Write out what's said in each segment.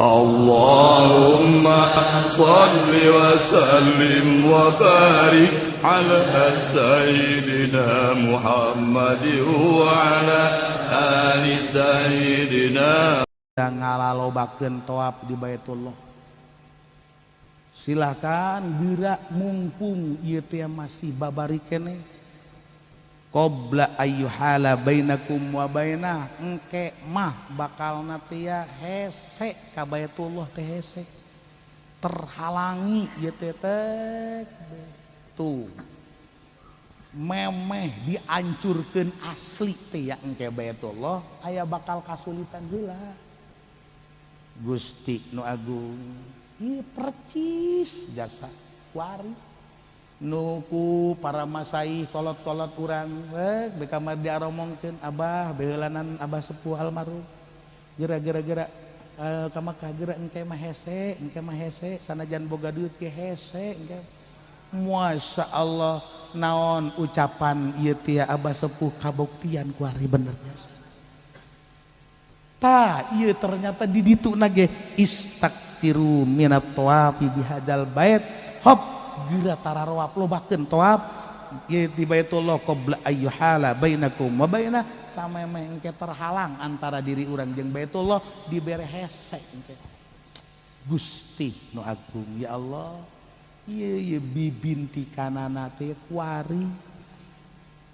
اللهم صل وسلم وبارك على سيدنا محمد وعلى آل سيدنا. Ngalalobakeun toap di Baitullah, silahkan gerak mumpung ieu teh masih babari keneh, qabla ayyuhala bainakum wa bainah. Engke mah bakalna teh hese ka Baitullah teh, hese terhalangi ieu teh tuh memeh diancurkeun asli teh ya. Engke Baitullah aya bakal kasulitan heula. Gusti nu Agung, ieu percis jasa kuari nuku para masaih kolot-kolot urang we kamar diaromongkeun abah beheulanan, abah sepuh almarhum, geura geura geura ka Makkah geura, engke mah hese, engke mah hese, sanajan boga duit ge hese engke. Masya Allah, naon ucapan ieu teh abah sepuh, kabuktian kuari bener jasa. Tah, ieu ternyata di ditu nage istaksiru minat tawafi bihadzal bait, hop geura tararoap, lobakeun tawaf ieu di Baitullah, qabla ayyuhala bainakum wa baina, samemeh engke terhalang antara diri urang jeung Baitullah, dibere hese engke. Gusti nu Agung, ya Allah, ieu ieu bibintikanana teh kuari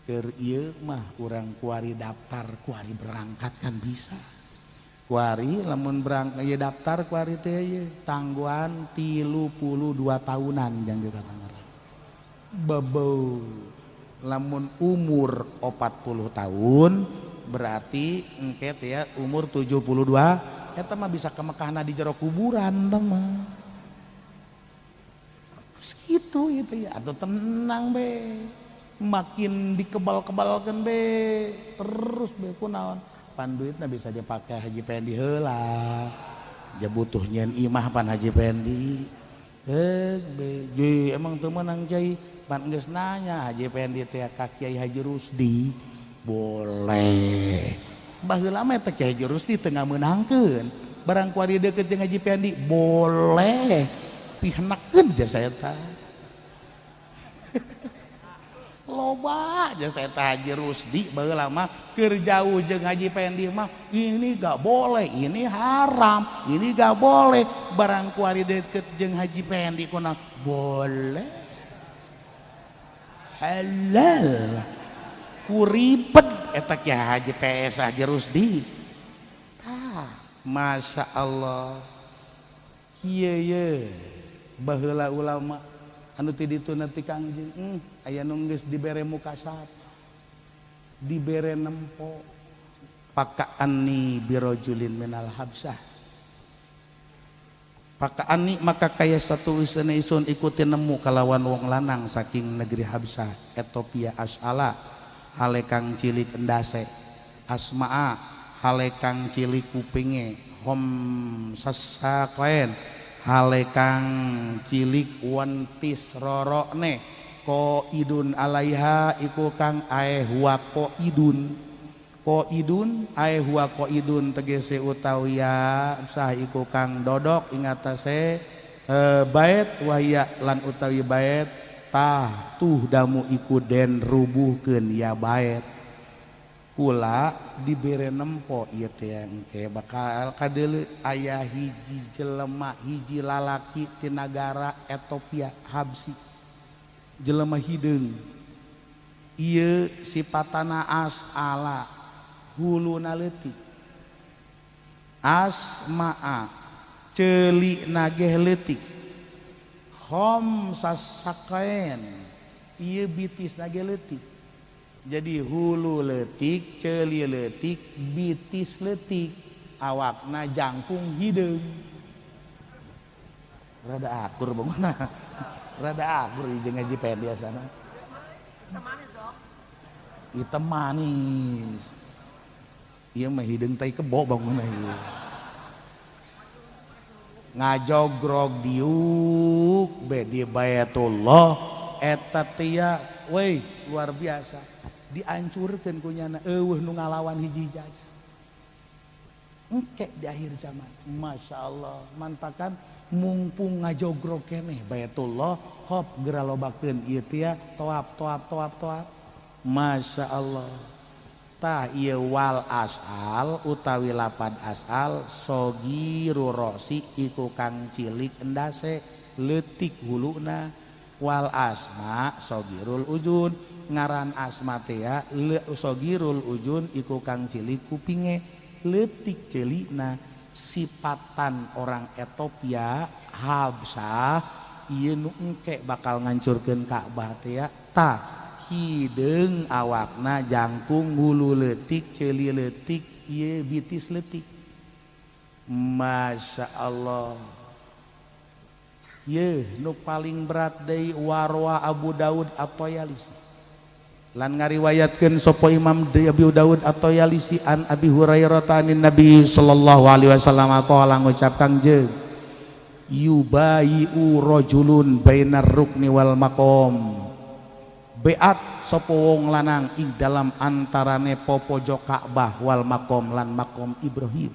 keur ieu mah urang kuari daftar, kuari berangkat kan bisa. Kuari lamun berangkat ieu daftar kuari teh ieu tangguhan 32 tahunan yang dikatakan bebo. Lamun umur 40 tahun berarti engke teh ya umur 72, eta mah bisa ke Mekahna di jero kuburan tah mah segitu gitu ya. Atau tenang be, makin dikebal-kebalkan be terus be, kunaon pan duitna bisa dipakai Haji Pendi heula, dia butuh nyen imah pan Haji Pendi eh be. Je, emang teu meunang cai pan geus nanya Haji Pendi teh ka Kiai Haji Rusdi, boleh. Baheula mah teh Kiai Haji Rusdi teu ngamenangkeun, barang kuari deukeut jeung Haji Pendi boleh, pihenakeun jasa eta loba jasa eta. Haji Rusdi baheula mah keur jauh jeung Haji Pendi mah ini gak boleh, ini haram, ini gak boleh. Barang kuari deket jeung Haji Pendi kuna boleh, halal, kuripet eta Kiai Haji PS Haji Rusdi. Tah, Masya Allah, kieu ye baheula ulama anu ti ditu nanti Kangjeng aya nu geus dibere mukasab, dibere nempo, pakaani birojulin minal habsah, pakaani maka kaya satu isene isun ikuti nemu kalawan wong lanang saking negeri Habsah, Ethiopia, asala hale kang cilik endase, asmaa hale kang cilik kupinge, hom sasaqain hale kang cilik wentis rorokne, ko idun alaiha iku kang ae huwa qaidun, qaidun ae huwa qaidun tegese utawi ya sah iku kang dodok ing atase bait, wahya lan utawi bait tah tuh damu iku den rubuhkeun ya bait. Kula dibere nempo ieu teh engke bakal kadeuleu aya hiji jelema, hiji lalaki ti nagara Ethiopia Habsi, jelema hideung ieu sipatana asala huluna leutik, asmaa ceuli nageh leutik, khamsasakain ieu bitis nage leutik. Jadi hulu leutik, ceuli leutik, bitis leutik, awakna jangkung hideung. Rada akur bangunna. Rada akur jeung Haji Pendi biasana. Hitam manis. Ieu mah hideung tai kebo bangunna ieu. Ngajogrog diuk be di Baitullah eta teh ya, weh luar biasa. Diancurkeun ku nyana, eueuh nu ngalawan hiji-hiji aja. Engke di akhir zaman. Masya Allah, mantakan mumpung ngajogrok keneh Baitullah hop geura lobakeun ieu teh toap toap toap toap. Masya Allah. Tah ieu wal asal utawi lapad asal sogiru rosi iku kang cilik endase leutik huluna wal asma sogirul ujun ngaran asma teh sogirul ujun iku kang cilik kupinge leutik celikna. Sipatan orang Ethiopia Habsah ieu nu engke bakal ngancurkeun Ka'bah teh tah hideung awakna jangkung hulu leutik ceuli leutik ieu bitis leutik. Masya Allah. Ye nu paling berat deui warwa Abu Daud At-Tayalisi lan ngariwayatkeun sapa Imam Abu Daud At-Tayalisi an Abi Hurairah tanin Nabi sallallahu alaihi wasallam qala ngucap Kangjeng yubayi'u rajulun bainar rukni wal maqam beat sapa wong lanang ing dalam antarane popojo Ka'bah wal maqam lan maqam Ibrahim.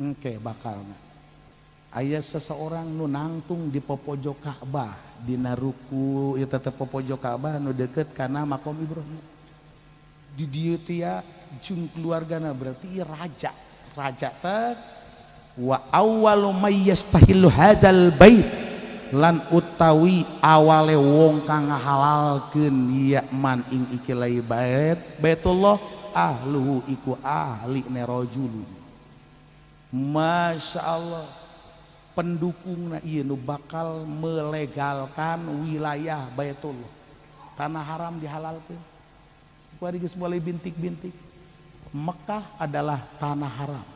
Engke bakalna aya seseorang nu nangtung di popojo Ka'bah dina ruku ieu teh popojo Ka'bah nu deukeut kana maqam Ibrahim. Di dieu teh jeung keluargana berarti ieu raja. Raja teh wa awwalu may yastahillu hadzal bait lan utawi awale wong kang ngahalalkeun ya man ing iki lai bait Baitullah ahluhu iku ahli rajulun. Masya Allah, pendukungna ieu nu bakal melegalkan wilayah Baitullah. Tanah haram dihalalkeun. Kuari geus mulai bintik-bintik. Mekah adalah tanah haram.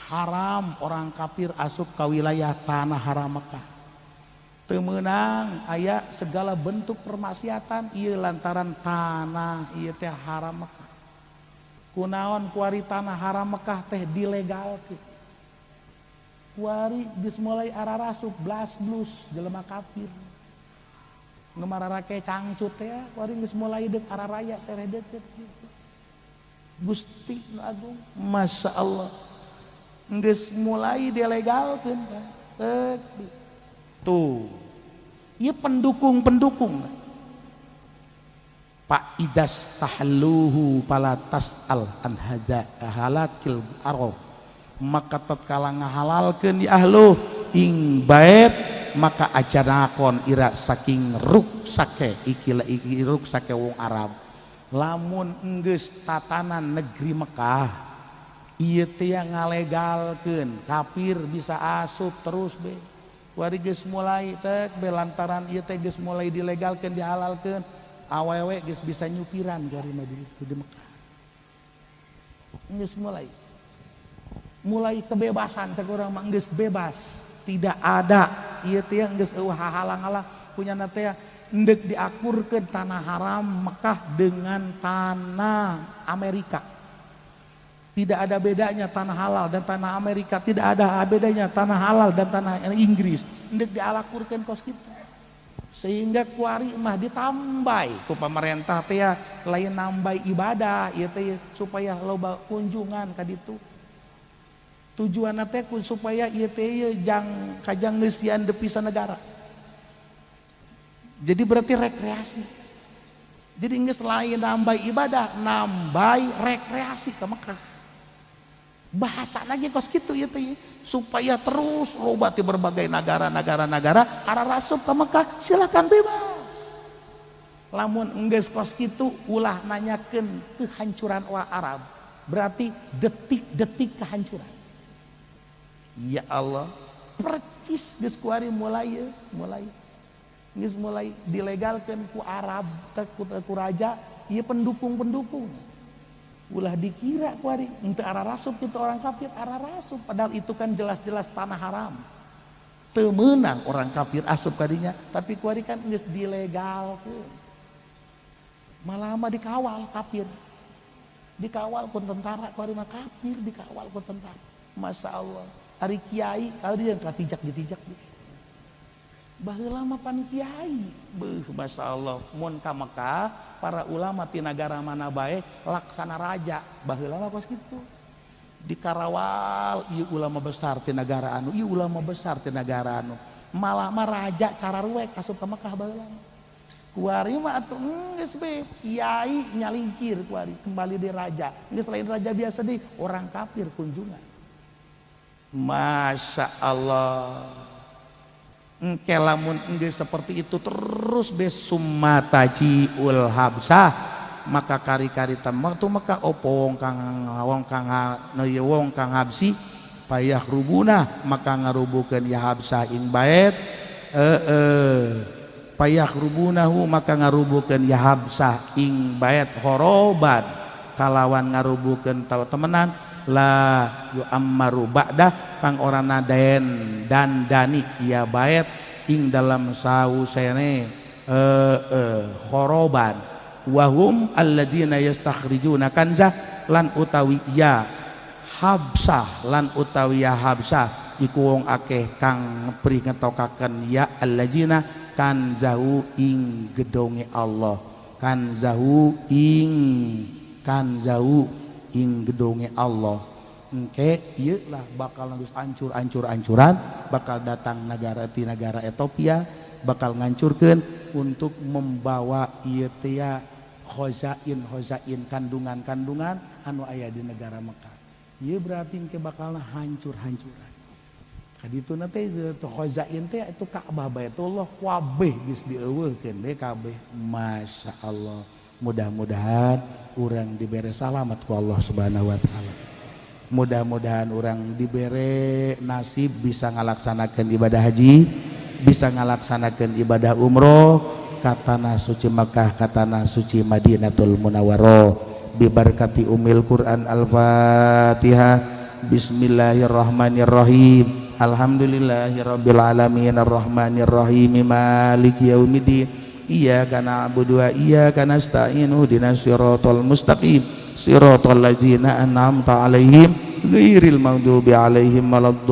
Haram orang kafir asup ka wilayah tanah haram Mekah. Teu meunang aya segala bentuk permaksiatan ieu lantaran tanah ieu teh haram Mekah. Kunaon kuari tanah haram Mekah teh dilegalkeun. Kuari geus mulai ararasup blas blus jelema kafir. Nu mararake cangcut teh kuari geus mulai deuk araraya teh deukeut gitu. Gusti nu agung, Masya Allah. Geus mulai dilegalkeun teh. Tuh. Ieu pendukung-pendukung. Pak idas tahluhu pala tas'al an hadza halakil arab. Maka tatkala ngahalalkeun ya ahlu ing bait maka ajanakon ira saking ruksake iki iki ruksake wong Arab. Lamun enggeus tatanan negeri Mekah ieu teh ngalegalkeun kafir bisa asup terus be. Wari geus mulai teh be lantaran ieu teh geus mulai dilegalkeun dihalalkeun awewe geus bisa nyupiran kuari mah di Mekah. Geus mulai kebebasan cek urang mah geus bebas, tidak ada ieu teh geus eueuh hahalang-halang punyana teh endek diakurkeun tanah haram Mekah dengan tanah Amerika. Tidak ada bedanya tanah halal dan tanah Amerika, tidak ada bedanya tanah halal dan tanah Inggris. Endek dialakurkeun kos kitu. Sehingga kuari mah ditambai ku pamarentah teh lain nambah ibadah ieu teh supaya loba kunjungan ka ditu. Tujuanna teh supaya ieu teh jang kajang ngeusian devisa negara. Jadi berarti rekreasi. Jadi geus lain nambah ibadah, nambah rekreasi ke Mekah. Bahasa lagi kos kitu ieu teh supaya terus loba ti berbagai negara-negara ararasup ke Mekah silakan bebas. Lamun enggeus kos kitu ulah nanyakeun kehancuran orang Arab, berarti detik-detik kehancuran. Ya Allah, percis geus kuari mulai geus mulai dilegalkeun ku Arab teh ku raja ieu pendukung-pendukung. Ulah dikira kuari henteu ararasup kitu orang kafir ararasup padahal itu kan jelas-jelas tanah haram. Teu meunang orang kafir asup kadinya, tapi kuari kan geus dilegalkeun. Malah mah dikawal kafir. Dikawal ku tentara kuari mah kafir dikawal ku tentara. Masya Allah. Ari kiai kalau dia katijak ditijak. Baheula mah pan kiai. Beuh Masya Allah mun ka Mekah para ulama ti nagara mana bae laksana raja. Baheula mah kos kitu. Di Karawal ieu ulama besar ti negara anu, ieu ulama besar ti negara anu. Malah mah raja cara ruek asup ka Mekah baheula. Kuari mah atuh geus be kiai nyalingkir kuari kembali di raja. Geus lain raja biasa deui, orang kafir kunjungan. Masya Allah. Engke lamun geus seperti itu terus be summa taji'ul habsah, maka kari-kari waktu maka opo wong kang wong kang Habsi payah rubuna maka ngarubukeun ya Habsah ing bait payah rubunahu maka ngarubukeun ya Habsah ing bait horoban kalawan ngarubukeun tau temenan la yu'ammaru ba'dah kang ora nadaen dan dani ya bait ing dalam sausene khoroban wahum alladzina yastakhrijuna kanzah lan utawi ya Habsah lan utawi ya Habsah iku wong akeh kang pri ngetokaken ya alladzina kanzahu ing gedonge Allah, kanzahu ing gedonge Allah. Engke ieu lah bakal geus hancur-hancur-hancuran, bakal datang negara ti negara Ethiopia bakal ngancurkeun untuk membawa ieu teh khozain khozain kandungan-kandungan anu aya di negara Mekah. Ieu berarti engke bakal hancur-hancuran. Kadituna teh khozain teh itu Ka'bah Baitullah kabeh geus dieuweuhkeun we kabeh. Masya Allah. Mudah-mudahan urang dibere salamat ku Allah Subhanahu wa taala. Mudah-mudahan urang dibere nasib bisa ngalaksanakeun ibadah haji, bisa ngalaksanakeun ibadah umroh ka tanah suci Makkah, ka tanah suci Madinatul Munawwarah. Bibarkati umil Quran. Al-Fatihah. Bismillahirrahmanirrahim. Alhamdulillahirabbil alamin arrahmanirrahim maliki yaumiddin. Iyyaka na'budu wa iyyaka nasta'in ihdinas siratal mustaqim siratal ladzina an'amta 'alaihim ghairil maghdubi 'alaihim waladdallin.